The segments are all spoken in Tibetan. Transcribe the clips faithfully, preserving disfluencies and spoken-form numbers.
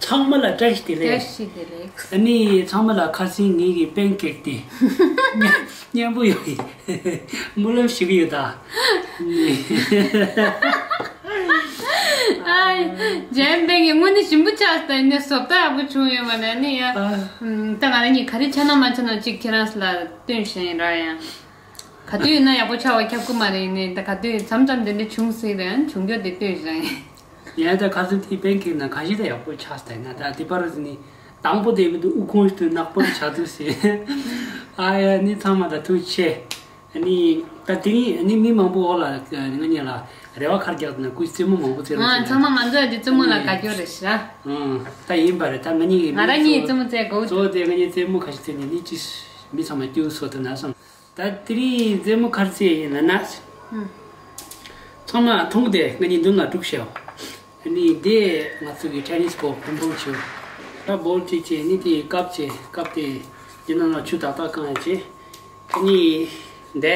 ཚང་མ་ལ་བཀྲ་ཤིས་བདེ་ལེགས། བཀྲ་ཤིས་བདེ་ལེགས། ཨ་ནི་ཚང་མ་ལ་ཁ་སང་ངེད་ཀྱི་པན་ཀེག་དེ་སྙན་པོ་ཡོད་ཡིན། སྨོན་ལམ་ཞུ་གི་ཡོད་ད། ཨ། ཇན་པན་ཀེག་དངོས་གནས་ཞིམ་པོ་ཆགས་སོང་། ནི་བཟོ་ལྟ་ཡག་པོ་བྱུང་ཡོད་མ་རེད། ནི་ཡ། ཨ། ད་ང་རང་གཉིས་ག་རེ་ཆ་ན་མ་ཆ་ན་ཅིག་ཁྱེད་རང་ལ་སྟོན་བཞིན་ར་ཡང་། ག་དུས་ཡིན་ན་ཡག་པོ་ཆགས་པ་ཁྱབ་ཀྱི་མ་རེད། ནི་ད་ག་དུས་མཚམས་མཚམས་དེ་འདྲ་བྱུང་སྲིད་རེད། བྱུང་རྒྱུ་དེ་སྟོན་བཞིན། ཡང་ད་ཁ་སང་དེའི་པན་ཀེག་ནང་གང་ཞིག་ད་ཡག་པོ་ཆགས་སྟེ་ན། ད་དེ་པར་ནི་དང་པོ་དེ་མི་འདུག་ཨུ་ཁུང་ཞིག་ཏུ་ནག་པོ་ཆགས་འདུག་ཟེར། ཨ་ཡ། ནི་ཚང་མ་ད་ཐུགས་ཆེ། ནི་ད་དེ་རིང་ནི་མི་མང་པོ་འོག་ལ་ང་གཉིས་ལ་རེ་བ་ཁ་རྒྱག་ན་སྐུའི་རྩེད་མོ་མང་པོ་རྩེ་རོགས་ཨ། ཟེར་ཚང་མ་ང་ཚོ་ཡ་དེ་རྩེད་མོ་ལ་དགའ་སྐྱོ་རེད་ཤག་ཨང་། ད་ཡིན་པ་རེད། ད་ང་གཉིས་ཀྱི་ང་རང་གཉིས་རྩེད་མོ་རྩེ་དགོས། གཙོ་བོ་དེ་ང་གཉིས་རྩེད་མོ་ཁ་ཤས་རྩེ་ནས་ནི་ཅི་མི་ཚང་མ་སྐྱིད་པོ་བཟོ་ཐུབ་ན་བསམ། ད་དེ་རིང་རྩེད་མོ་ག་རེ་རྩེ་ཡིན་ལབ་ན། ཨུ། ཚང་མ་མཐོང་དེ་ང་གཉིས་མདུན་ལ་དཀྲུགས་ཤོག་ཨ་ནི་དེ་ང་ཚོ་གི་ཊེ་ནིས་ཀོརྚ་ཕུང་ཕུང་བྱོས། ད་བོལ་ཅིག་བྱས་ནི་དེ་ཀབ་བྱས། ཀབ་དེ་དེ་ནང་ལ་ཆུ་ཏག་ཏག་བཀང་ཡ་བྱས། ཨ་ནི་དེ།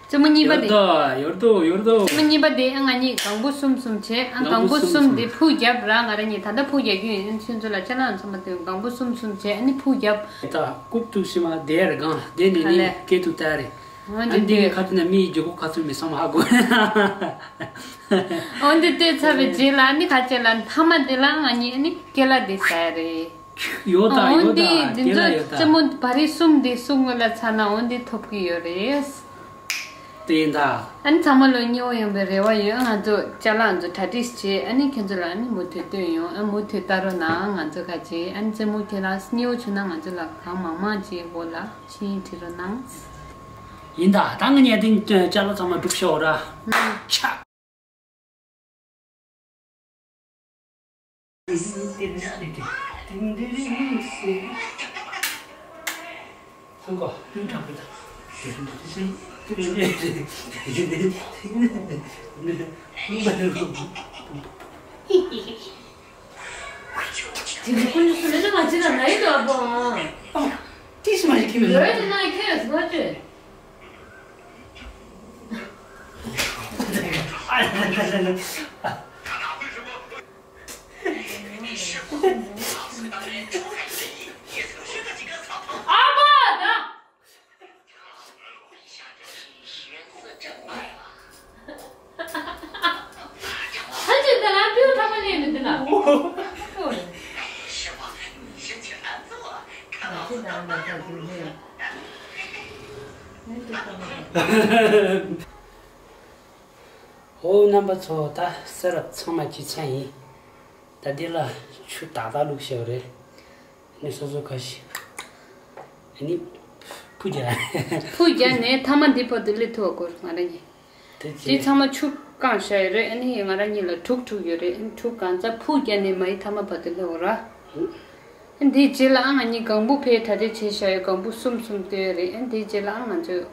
རྩེད་མོ་གཉིས་པ་དེ། ཡོར་དོ་ཡོར་དོ་ཡོར་དོ། རྩེད་མོ་གཉིས་པ་དེ་ཨ་ང་གཉིས་གང་པོ་གསུམ་གསུམ་བྱས། ཨ་གང་པོ་གསུམ་གསུམ་གསུམ་དེ་ཕུ་རྒྱབ་ར། ང་རང་གཉིས་ད་ལྟ་ཕུ་རྒྱག་རྒྱུ་ཡིན། ཁྱོད་ཚོ་ལ་ཅ་ལག་ཚང་མ་སྟོན། གང་པོ་གསུམ་གསུམ་བྱས་ཨ་ནི་ཕུ་རྒྱབ། ད་རྐུབ་ཐུག་ཤི་མ་དེར་གང་དེ་ནི་ཨ་ནི་ལེ། སྐེ་ཐུག་ལྟ་རེད། འོན་ཨ་ཏེ་ནི་དེ་ཁ་ཏུ་ན་མིའི་རྒྱུ་གུ་ཁ་ཚུར་མི་སོང་ཧ་གོ། འོན་ཏེ་དེ་ཚར་བའི་རྗེས་ལ་ནི་ཁ་ཆེ་ལ་མཐའ་མ་དེ་ལ་ང་གཉིས་ནི་ཀེ་ལ་དེ་ཟ་ཡ་རེད། ཡོད་ད། འོན་ཡོད་ད། ཏེ་དེ་ཀེ་ལ་ཚོ་ཡོད་ད། རྩེད་མོ་བ་རི་གསུམ་དེ་གསུམ་ངོ་ལ་ཚར་ན་འོན་ཏེ་ཐོབ་ཀྱི་ཡོད་རེད། དེ་ཡིན་ད། ཨ་ནི་ཚང་མ་ལོ་སྙིང་པོ་ཡོང་བའི་རེ་བ་ཡོད། ང་ཚོ་ཅ་ལག་ཚོ་གྲ་སྒྲིག་བྱེད། ཨ་ནི་ཁྱེད་ཚོ་ལ་ཨ་ནི་མུ་མཐུད་སྟོན་ཡོང་། ཨ་མུ་མཐུད་ལྟ་རོགས་གནང་། ང་ཚོ་ཁ་ཆེ་ཨ་ནི་རྩེད་མོ་ཁྱེད་རང་སྙིང་པོ་བྱུང་ན་ང་ཚོ་ལ་གང་མང་མང་ཅིག་འོག་ལ་ཆིངས་ཡིག་བྲིས་རོགས་གནང་། ཡིན་ད། ད་ང་གཉིས་དེ་ཅ་ལག་ཚང་མ་སྒྲུབ་ཤོག་ར། ཆ། དེ་ནི་ཁོ་ཚོ་སུ་ལས་ན་ང་ཅི་ལ་ན་ཡི་དོ་ཨ་པོ་ཨང་། ཨ། ཏིས་མ་ཞིག་ཁྱིམ་ལ། ལོས་དེ་ན་ཁྱོད་ཟ་ཅོས། ཨ་པོ་ད། ཨ་ཅེ་ད་ལ་ཕིའུ་ཁྲག་མ་ལེན་མི་འདི་ན། ཨོ་རྣམ་པ་ཚོ། ད་ས་རབ་ཚང་མ་ཅི་ཚང་ཡིན། ད་འདི་ལ་ཆུ་ཏག་ཏག་བླུགས་བཞག་རེད། ནི་སོ་སོ་ཁ་ཤས། ནི་ཕུ་རྒྱག་ཕུ་རྒྱག་ནས་མཐའ་མ་འདི་བར་དུ་སླེབས་ཐུབ་པ་དགོས་ང་རང་གིས། དེ་དེ་ཚང་མ་ཆུ་བཀང་བཞག་ཡོད་རེད། ཨ་ནི་ང་རང་གཉིས་ལ་དྲུག་དྲུག་ཡོད་རེད། ཨ་ནི་དྲུག་གང་ཚ་ཕུ་རྒྱག་ནས་མ་ཡི་མཐའ་མ་བར་དུ་སླེབས་འོ་ར། ཨ་ནི་དེའི་རྗེས་ལ་ཨ་ང་གཉིས་གང་བུ་ཕའི་གྲ་སྒྲིག་བྱས་བཞག་ཡོད། གང་བུ་གསུམ་གསུམ་བཏོན་ཡོད་རེད། ཨ་ནི་དེའི་རྗེས་ལ་ཨ་ང་ཚོས་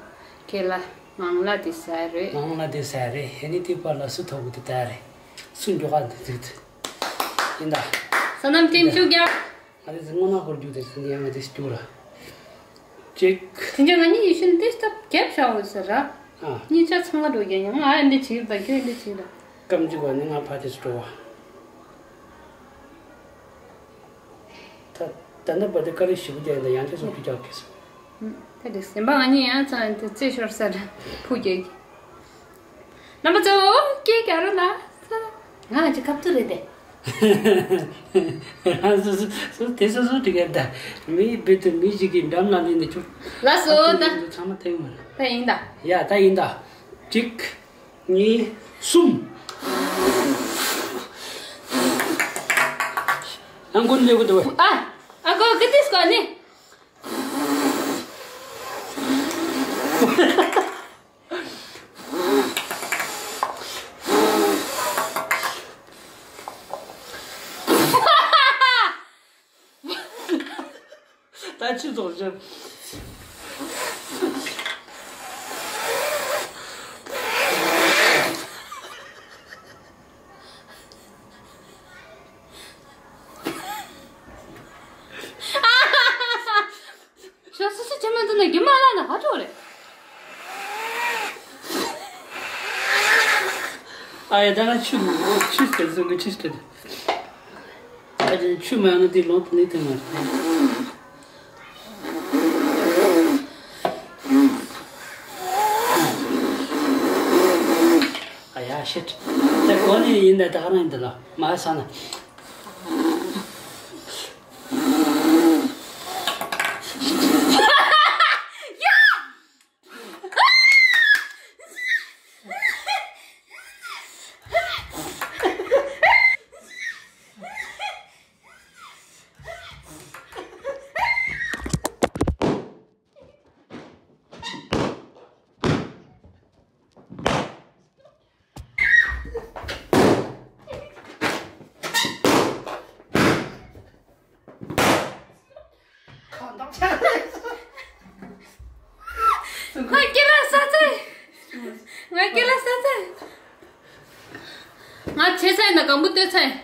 ཁེ་ལ་ངང་ལ་དེ་ཟ་ཡ་རེད། ངང་ལ་དེ་ཟ་ཡ་རེད། ཨ་ནི་དེ་བར་ལ་སུ་ཐོབ་གི་དེ་ད་ཡ་རེད། སུ་མགྱོགས་ག་འདུག་འདུག་འདུག་ཡིན་ད། ས་ནམ་ཁྲིམས་ཤུགས་རྒྱབ། ང་དེ་ཚོ་སྔོ་ནག་ཧོར་རྒྱུག་དེ་ཚོ་འདི་ཡང་ང་དེ་རྒྱུག་ར། ཅིག་དེ་འདྲ་ང་གཉིས་ཡེ་ཤུ་འདི་སྟབས་རྒྱབ་བཞག་འོས་ཟེར་ར། ཨ། གཉིས་ཆ་ཚང་མ་འགྲོ་རྒྱ་ཡང་ང་ཨ་འདི་བྱེད་ར། ཁྱོད་འདི་བྱེད་ར། སྐམ་ཅིག་བ་ནི་ང་ཕ་དེ་ཚོ་འགྲོ་བ། ད་ད་ནི་བ་དེ་ཀ་རེ་ཞིབ་རྒྱག་ཡིན་ད་ཡང་དེ་ཚོ་ཕི་རྒྱག་གི་སོ། ད་དེ་སེམས་པ་ང་གཉིས་ཡང་ཚང་དེ་རྩེ་ཤོར་ས་ར་ཕུ་རྒྱག་གི། རྣམ་པ་ཚོ། སྐད་རྒྱག་རོགས་གནང་། ང་ཅི་ཁབ་ཏུ་རེད་དེ། སོ་སོ་སོ་དེ་སོ་སོ་དྲི་གར་ད། མི་བེད་དུ་མི་ཞིག་གི་འགྲམ་ལ་ལེན་ནས་ཆུ། ལ་སོ་ད། ཚང་མ་ཐེངས་མ་རེད། ད་ཡིན་ད། ཡ་ད་ཡིན་ད། གཅིག་གཉིས། གསུམ། ཨ་མགོ་ནས་གོ་འདུག་ཨ། ཨ་མགོ་གི་ཏིས་གོ་ནི། ད་ཅི་ཙོགས་ཅི། ཤ་སོ་སོ་ཅི་མ་འདུག་ན་རྒྱུ་མ་ལ་ན་ཧ་ཅོ་རེད། ཨ་ཡ་ད་ང་ཆུ་ཆུ་སྤེལ་སོང་གི་ཆུ་སྤེལ། ཨ་ཅེ་ཆུ་མ་ཡོང་ན་དེ་ལོང་དེ་ནས་ཐོན་མ་རེད། ཨ་ཡ་ཤིཊ། ད་གོ་ནས་ཡིན་ད་ད་ག་རང་ཡིན་ད་ལ་མ་ས་ན། ང་སྐེ་ལ་ས་ཚ། ང་སྐེ་ལ་ས་ཚ། ང་ཆེ་ཚ་ཡིན་ན་སྒམ་པོ་སྟོད་ཚ་ཡིན།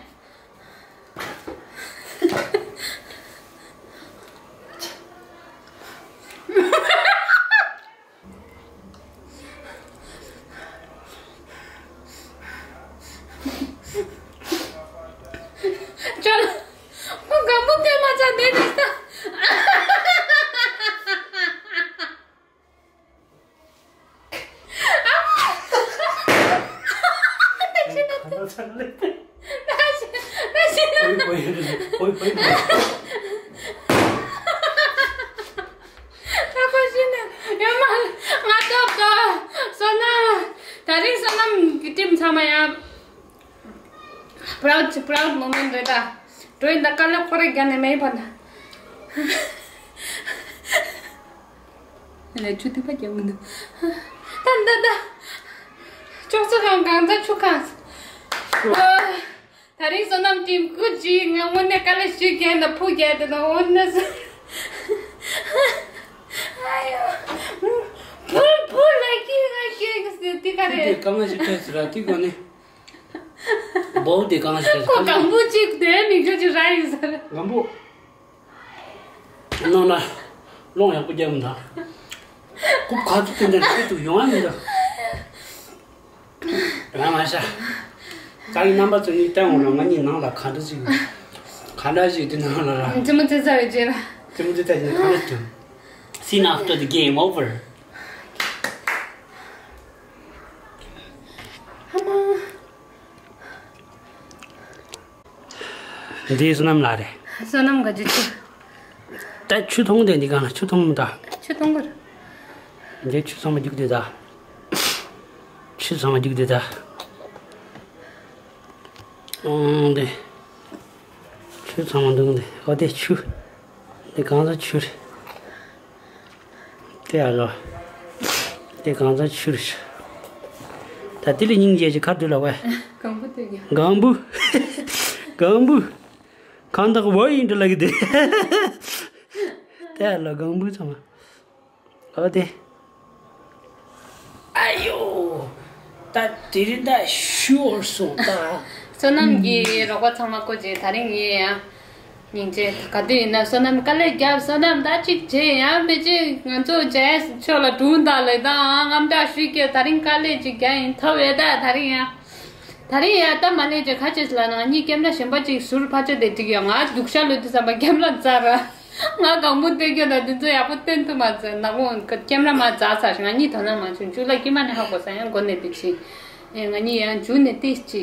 ཅོ་ལ། ཁོ་སྒམ་པོ་སྟོད་མ་ཚ་འདི་རེད་ད། Proud moment རེད་ད། འགྲོ་ཡིན་ད་དཀའ་ལས་ཁོ་རེ་རྒྱ་ནས་མེད་པ་ན། ལས་ཆུ་ཐིགས་པ་རྒྱག་མི་འདུག་ད་ད་ད། ཅོག་ཙེ་གང་གང་ཚ་ཆུ་གང་། ད་རིང་བསོད་ནམས་ཀྱིས་སྐུ་མཁྱེན། ང་དངོས་གནས་དཀའ་ལས་ཞིག་བརྒྱབ་ད་ཕུག་རྒྱག་དེ་ན་འོ་ན་ཟེར། ཨ་ཡོ། བུ་བུ་ལ་སྐྱེས་ང་སྐྱེས་ཟེར་དེ་ག་རེད། དེ་གང་ཞིག་ཁྱོད་ཚོ་ར་དེ་ག་ནས། བོའུ་དེ་གང་ཞིག་ཁྱོད་ཚོ་ཁོ་གང་བུ་གཅིག་དེ་མི་ཁྱོད་ཀྱི་ར་ཡིན་ཟེར། གང་བུ། ནང་ལ་སློང་ཡག་པོ་རྒྱབ་མི་འདུག་རྐུབ་ཁ་ཐུག་དེ་འདྲ་རེད་འདུག་ཡོང་བ་མི་འདུག་ང་མ་ཤ། ད་ཡིན་རྣམ་པ་ཚོ་གཉིས་བསྟན་འོང་ན་ང་གཉིས་ནང་ལ་ག་འདྲ་ཞིག་ག་འདྲ་ཞིག་དེ་ནང་ལ་ར། ཙི་མོ་ཙི་ཙ་བའི་རྗེས་ལ། ཙི་མོ་ཙི་ཙ་ཡིན་ག་འདྲ་བྱུང་། Scene after the game over. ཧ་མ། འདི་བསོད་ནམས་ལགས་རེད། བསོད་ནམས་ག་ཅི་ཆུ། ད་ཆུ་འཐུང་དེ་འདི་གང་ལ་ཆུ་འཐུང་མི་ད། ཆུ་འཐུང་གི་རེད། འདི་ཆུ་ཚང་མ་རྒྱུག་དེ་ད། ཆུ་ཚང་མ་རྒྱུག་དེ་ད། ཨང་དེ། ཆུ་ཚང་མ་འདུག་འདི་ཨོ་དེ་ཆུ། འདི་གང་ཚ་ཆུ་རེད། དེ་ཨ་ལོ། དེ་གང་ཚ་ཆུ་རེད། ད་དེ་ལས་སྙིང་རྗེ་ཅིག་ཁ་བསྡུ་ལ་བས། གང་བུ་དེ་གི། གང་བུ། གང་བུ། གང་དག་བོ་ཡིན་འདྲ་ལ་གི་དེ། དེ་ཨ་ལོ་གང་བུ་ཚང་མ། ཨོ་དེ། ཨ་ཡོ། ད་དེ་རིང་ད་ཤུ་བར་སོང་ད། བསོད་ནམས་ཀྱི་རོགས་པ་ཚང་མ་བསྐོ་རྗེས་ད་རིང་ངས་ཡང་། སྙིང་རྗེ། ག་དུས་ཡིན་ན་བསོད་ནམས་དཀའ་ལས་རྒྱབ། བསོད་ནམས་ད་ཅིག་བྱེད་ཡང་མི་བྱེད། ང་ཚོ་རྗེས་ཕྱོགས་ལ་དྲུང་དང་ལས་དང་རྔམ་སྐྲག་ཤུགས་སྐྱེ། ད་རིང་དཀའ་ལས་ཅིག་རྒྱག་ཡིན་ཐོབ་ཡོད་ད་ད་རིང་ཡང་། ད་རིང་ཡང་སྟབས་མ་ལེགས་ཀྱི་ཁ་ཆེ་ལ་ན་གཉིས་སྐེམ་ར་གཞན་པ་ཅིག་ཟུར་ཕ་ཆོ་དེ་འགྲིག་ཡོད། ང་སྡུག་ཤ་ལོས་དུས་བསམ་པ་སྐེམ་ར་འཛར་ར། ང་གང་པོ་སྟོན་རྒྱུ་ན་འདི་ཚོ་ཡག་པོ་སྟོན་ཐུབ་མ་ཚར། ནག་པོ་སྐེམ་ར་མ་འཛར་ཚར་ཞིང་ང་གཉིས་དོ་སྣང་མ་བྱུང་། མཇུག་ལ་དཀྱིལ་མ་ནས་ཧ་གོ་ས་ཡང་མགོ་ནས་དེ་ཕྱིན། ཨེ་ང་གཉིས་ཡང་མཇུག་ནས་ཏིས་ཅི་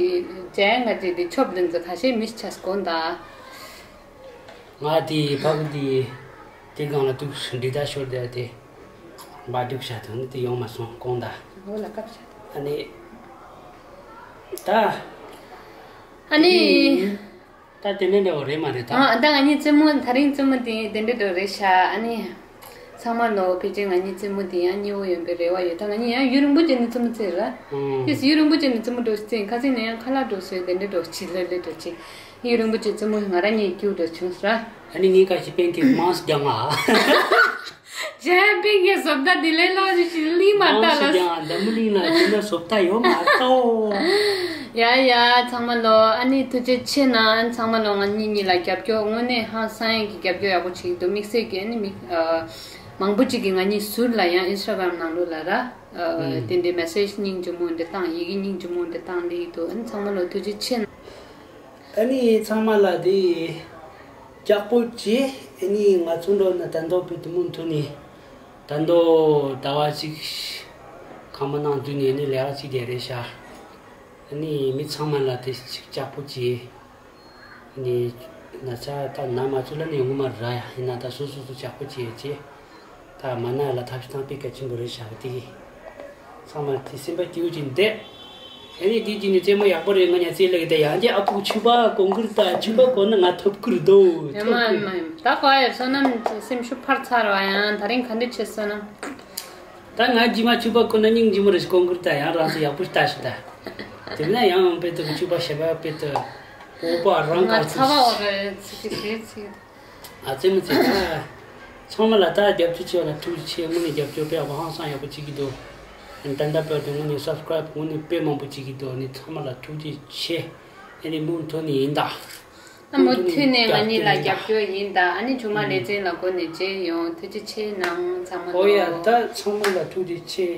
བྱས་ང་ཅི་དེ་ཆོབ་ལེན་ཚོ་ཁ་ཤས་མིས་ཆས་དགོ་ད། ང་དེ་ཕ་གི་དེ་དེ་སྒང་ལ་དུག་འདི་ད་ཤོར་དེ་དེ་འབའ་དུག་ཤ་དང་དེ་ཡོང་མ་སོང་གོང་ད། འོ་ལ་ཀབ་ཤ་དང་། ཨ་ནི་ད། ཨ་ནི། ད་དེ་ནས་འདྲ་བོ་རེད་མ་རེད་ད། ཨ་ད་ང་གཉིས་རྩེད་མོ་ད་རིང་རྩེད་མོ་དེ་དེ་འདྲ་འདྲ་རེད་ཤག་ཨ་ནི། ཚང་མ་ལོ་ཕལ་ཆེར་ང་གཉིས་རྩེད་མོ་དེ་ཡང་མཉེས་པོ་ཡོང་པའི་རེ་བ་ཡོད། ད་ང་གཉིས་ཡང་ཡུན་རིང་པོ་བྱས་ནས་རྩེད་མོ་རྩེས་ར། ཨང་། ཡིས་ཡུན་རིང་པོ་བྱས་ནས་རྩེད་མོ་འགྲོ་རྩེས་ཁ་སང་ནས་ཡང་ཁ་ལག་འགྲོ་སོས་དེ་འདྲ་འགྲོ་ཅི་ལེ་ལེ་འགྲོ་ཅི། ཡུན་རིང་པོ་བྱས་རྩེད་མོ་ང་རང་གཉིས་སྐྱུག་འགྲོ་བྱུང་ར། ཨ་ནི་ངའི་ཁ་ཞིག་པན་ཀེག་མང་སུ་རྒྱག་ང་། ཇན་པན་ཀེག་བཟོ་ལྟ་དེ་ལས་ལོ་ཞིག་ཞིག་གླིང་མ་ལྟ་ལ། མང་སུ་རྒྱག་ང་འདམ་བུ་གླིང་ལ་དེ་འདྲ་བཟོ་ལྟ་ཡོད་མ་གཏོགས། ཡ་ཡ་ཚང་མ་ལོ་ཨ་ནི་ཐུགས་རྗེ་ཆེ་གནང་། ཚང་མ་ལོ་ང་གཉིས་གཉིས་ལ་རྒྱབ་སྐྱོར་དངོས་གནས་ཧང་སང་ཡས་ཀྱི་རྒྱབ་སྐྱོར་ཡག་པོ་བྱེད་ཀྱི་འདུག་དམིགས་བསལ་གྱི་ཨ་ནི་མི་ཨ། མང་པོ་ཅིག་གིས་ང་གཉིས་ཟུར་ལ་ཡང་ཨིན་སི་ཊ་གྷ་རམ་ནང་ལོགས་ལ་ར། ཨ། ཨུམ། དེ་འདྲའི་མེ་སེ་ཇི་སྙིང་རྗེ་མོ་འདྲ་བཏང་། ཡི་གེ་སྙིང་རྗེ་མོ་འདྲ་བཏང་ལེ་ཡི་འདུག་ཨ་ནི་ཚང་མ་ལོ་ཐུགས་རྗེ་ཆེ་གནང་། ཨ་ནི་ཚང་མ་ལ་དེ་ཡག་པོ་བྱེད། ཨ་ནི་ང་ཚོ་འགྲོ་ན་ད་འདོད་པའི་དུ་མུ་མཐུན་ནི་ད་འདོད་ཟླ་བ་གཅིག་ཁ་མ་ནང་དུས་ནས་ནི་ལས་ཀ་གཅིག་དེ་རེད་ཤག་ཨ་ནི་མི་ཚང་མ་ལ་དེ་གཅིག་ཡག་པོ་བྱེད། ནི་ན་ཚ་ད་ན་མ་ཚུ་ལ་ནི་ཡོང་གི་མ་ར་ཡ། ཡིན་ན་ད་སོ་སོ་སོ་ཇག་པོ་བྱེད་བྱེད། ད་མ་ན་ལ་ཐབས་ཤེས་བཏང་པའི་གལ་ཆེན་པོ་རེད་བཞག་དེ་གི་ཚང་མ་དེ་སེམས་པ་སྐྱིད་པོ་ཅིག་འདེད། ཨ་ནི་དེ་གི་ནི་རྩེད་མོ་ཡག་པོ་རེད། ང་ཉ་རྩེད་ལེགས་དེ་ཡང་རྗེ་ཨ་ཕུག་ཆུ་བ་གོང་ཁུར་ད་ཆུ་བ་གོ་ན་ང་ཐོབ་ཁུར་དོ། ཡ་མ་ཡ་མ་ཡ་ད་ག་ཡ་བསོད་ནམས་སེམས་ཤུགས་འཕར་ཚར་བ་ཡང་ད་རིང་ག་འདྲ་བྱེད་བསོད་ནམས། ད་ང་རྗེས་མ་ཕྱུ་པ་ཁོ་ན་སྙིང་རྗེ་མོ་རེ་ཞིག་གོང་བཀུར་ད་ཡང་རང་ཚོ་ཡག་པོ་ཞིག་ལྟ་ཞིག་ད། དེ་ན་ཡང་དཔེ་དུ་ཕྱུ་པ་ཞེ་པ་དཔེ་དུ་སྤོབས་པ་རང་ང་གང་ཚ་བ་ཚུགས་བ་རེ་ཚིག་གི་ཞེ་ཚིག་ཨ་ཙེ་མི་ཚེ་ད་ཚང་མ་ལ་ད་རྒྱབ་སྐྱོར་བྱས་པ་ལ་ཐུགས་རྗེ་ཆེ། དངོས་གནས་རྒྱབ་སྐྱོར་དཔེ་ཡག་པོ་ཧང་སང་ཡག་པོ་བྱེད་ཀྱི་འདུག་ད་ལྟ་བར་དུ་དངོས་གནས་སབ་སི་ཀ་རབ་དངོས་གནས་དཔེ་མང་པོ་བྱེད་ཀྱི་འདུག་ནི་ཚང་མ་ལ་ཐུགས་རྗེ་ཆེ། ཨ་ནི་མུ་མཐུད་ནས་ཡིན་ད། ཨ་མུ་མཐུད་ནས་ང་གཉིས་ལ་རྒྱབ་སྐྱོར་ཡིན་ད། ཨ་ནི་མཇུག་མ་ལེ་ཚན་ལ་སྒོ་ནས་མཇལ་ཡོང་། ཐུགས་རྗེ་ཆེ་གནང་ཚང་མ་ལ། ཨོ་ཡ་ད་ཚང་མ་ལ་ཐུགས་རྗེ་ཆེ།